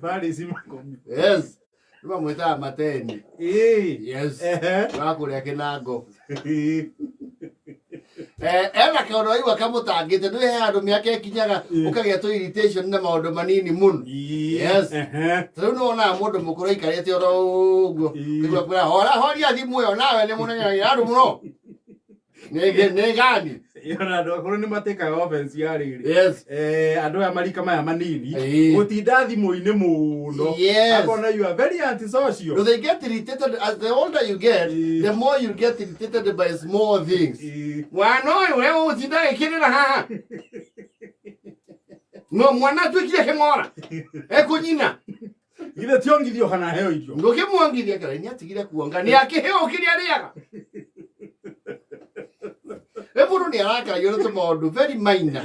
Farisi makũmi. Yes, nĩ mamwĩtaga Mateni. Yes. Wa kũrĩa Kĩnango. Ena kaũndũ aigua kamũtangĩte, nĩ he handũ mĩaka ĩkinyaga ũkagĩa tũ irritation na maũndũ manini mũno. Yes. Ta rĩu nĩ wonaga mũndũ mũkũrũ aikarĩte oro ũguo, ũkaigua kwĩra hora horia thimũ ĩyo, nawe nĩ mũnengeragĩra andũ mũno. Nĩ gani? Ona andũ akũrũ nĩ matĩkaga offense ya rĩrĩ. Yes. Andũ aya marika maya manini gũtinda thimũ-inĩ mũno. Akona you are very antisocial. No, they get irritated as the older you get, the more you get irritated by small things. Mwana ũyũ ũrĩa ũgũtinda agĩkĩrĩra haha. No mwana atuĩkire kĩng'ora. Ekũnyina. Githĩ ti ongithio kana heo irio? Ndũkĩmuongithia kĩra nĩ atigire kuonga nĩ akĩheo kĩrĩa arĩaga. Ĩ mũndũ nĩ arakaragio nĩ tũmaũndũ very minor,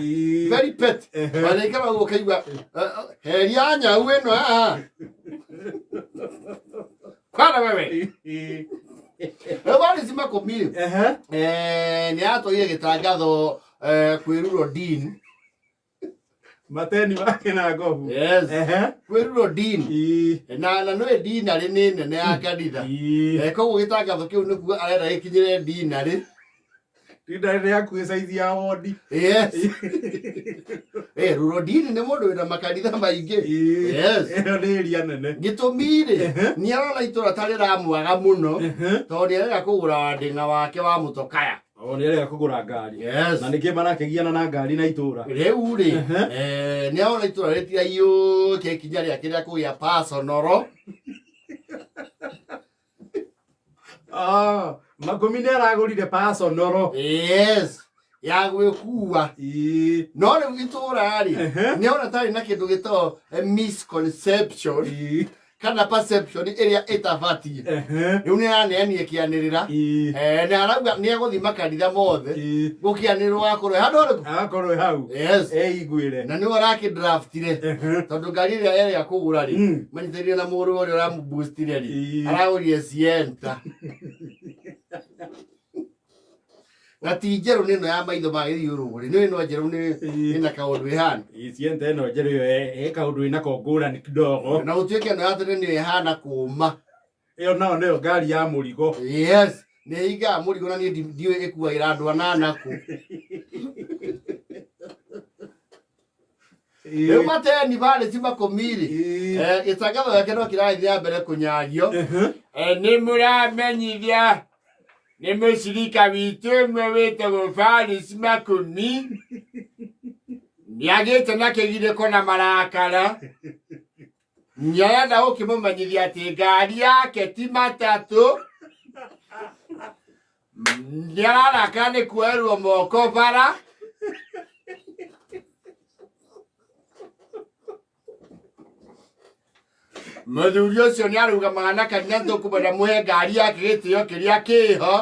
very petty. Warĩkara ũguo ũkaigua heria nyau ĩno haha. Kwana wewe. Rĩu Wallace Makũmi rĩ, nĩ atwarire gĩtangatho kwĩ Rural Dean. Mateni make na ngobu. Yes. Kwĩ Rural Dean. Na nĩwe dinarĩ nĩ nene ya kanitha. Koguo gĩtangatho kĩu nĩ kuga arenda gĩkinyĩre dinarĩ. Dinarĩ nĩ hakuhĩ saizi ya wondi. Yes. Rural Dean nĩ mũndũ wĩna makanitha maingĩ. Yes. Ĩyo nĩ area nene. Gĩtũmi rĩ, nĩ arona itũra ta rĩramwaga mũno tondũ nĩ arenda kũgũra wandĩng'a wake wa mũtokaya. O nĩ arega kũgũra ngari. Yes. Na nĩkĩ marakĩgiana na ngari na itũra? Rĩu rĩ, nĩ arona itũra rĩtiraiyũkia ikinya rĩake rĩa kũgĩa personal. Ah, Makũmi nĩ aragũrire personal. Yes. Ya gwĩkua. No rĩu itũra rĩ, nĩ arona tarĩ na kĩndũ gĩtagwo misconception. Kana perception ĩrĩa ĩtabatiĩ. Rĩu nĩ araneanire kĩanĩrĩra. Na arauga nĩ egũthiĩ makanitha mothe gũkĩanĩrĩrwo akorwo handũ harĩkũ? Agakorwo hau. Yes. Eiguĩre. Na nĩwe arakĩdraftire. Tondũ ngari ĩrĩa ĩrĩa kũgũra rĩ, manyitĩrĩire na mũrũ ũrĩa ũramũboostire rĩ, aragũrire Sienta. Na ti njerũ, nĩ ĩno ya maitho ma gĩthiũrũrĩ, nĩ ĩno njerũ nĩ ĩna kaũndũ ĩhana. Sienta ĩno njerũ ĩyo ĩ kaũndũ ĩnako ngũrani kidogo. Na gũtuĩke ĩno ya tene nĩyo ĩhana kũma. Ĩyo nayo nĩyo ngari ya mũrigo. Yes, nĩ ĩhingaga mũrigo na niĩ ndiũĩ ĩkuagĩra andũ anana kũ. Rĩu Mateni Varĩci Makũmi-rĩ, gĩtangatho gĩake no kĩrathiĩ na mbere kũnyario. Nĩ mũramenyithia nĩ mũcirika witũ ũmwe wĩtagwo Varĩci Makũmi nĩagĩte na kĩgirĩko na marakara, nĩarenda gũkĩmũmenyithia atĩ ngari yake ti matatũ, nĩararakara nĩ kuoerwo moko bara. Mũthuri ũcio nĩ arũgamaga na kanitha, tũkũmwenda mũhe ngari yake gĩtĩo kĩrĩa kĩho.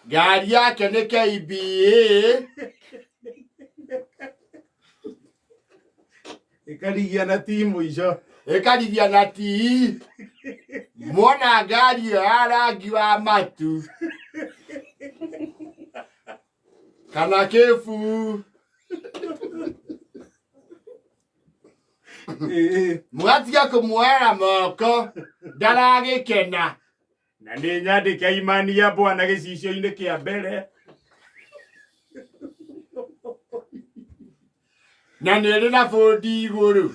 Ngari yake nĩ KBA. Ĩkarigia na ti mũico. Ĩkarigia na tii. Mwona ngari ĩyo ya rangi wa matu kana kĩbuu, mũgatiga kũmuoera moko, ndaragĩkena. Na nĩ nyandĩke imani ya bwana gĩcicio-inĩ kĩa mbere. Na nĩ ĩrĩ na bũndi igũrũ.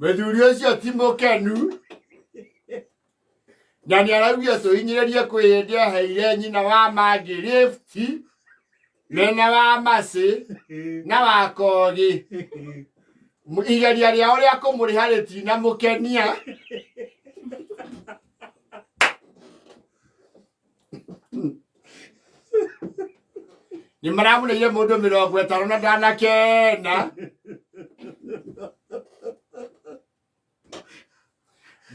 Mũthuri ũcio ti mũkenu na nĩ araugire tũhinyĩrĩrie kwĩ hĩndĩ aheire nyina wa Maggie lift mena wa Mercy na wa Kogi, igeria rĩao rĩa kũmũrĩha rĩtinamũkenia. Nĩ maramũrĩire mũndũ 50 na ndanakena.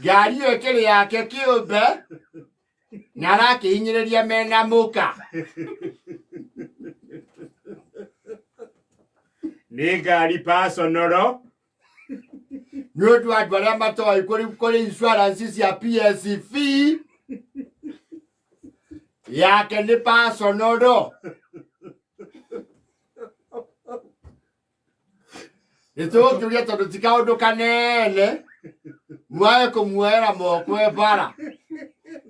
Ngari ĩyo ĩkĩrĩ yake kĩũmbe na arakĩhinyĩrĩria mena mũka. Nĩ ngari personal. Nĩ ũndũ andũ arĩa matoĩ, kũrĩ insurance cia PSV, yake nĩ personal. Nĩtũgũkĩũria tondũ ti kaũndũ kanene mwage kũmuoera moko e bara.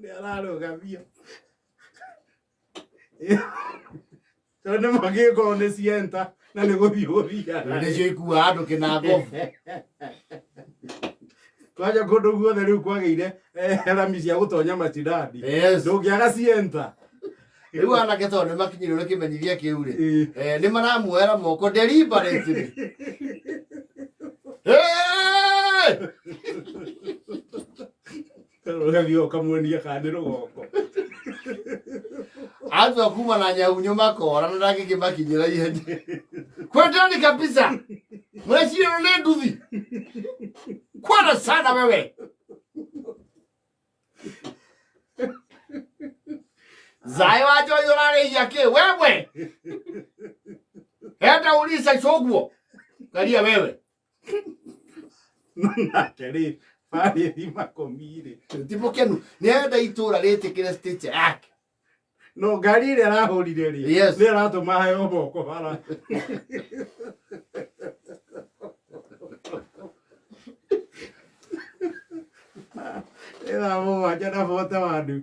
Nĩ ararũgamio tondũ nĩ magĩkorwo nĩ cienta na nĩ gũthiĩ gũthiaga. Nĩcio ikuaga andũ kĩnangobu. Kwanja kũndũ guothe rĩu kwagĩire rami cia gũtonya macindani. Ndũngĩaga cienta. Rĩu anake tondũ nĩ makinyĩrwo nĩ kĩmenyithia kĩu rĩ, nĩ maramuoera moko deliberately. Hey! Ũgathiĩ ũkamuonia kana nĩ rũgongo. Atua kuma na nyahunyo makora na ndangĩkĩmakinyĩra ihenya. Kwendani kabisa. Mwecirĩrwo nĩ nduthi. Kwenda sana wewe. Zai wa Joy ũrarĩia kĩ wewe? Enda ulisa icoguo. Karia wewe. No nake rĩ barĩthi makomi rĩ. Ti mũkenu. Nĩ enda itũra rĩtĩkĩre stature yake. No ngari ĩrĩa arahũrire rĩ, nĩ ĩratũma heo moko bara. Ĩthaa 7:41.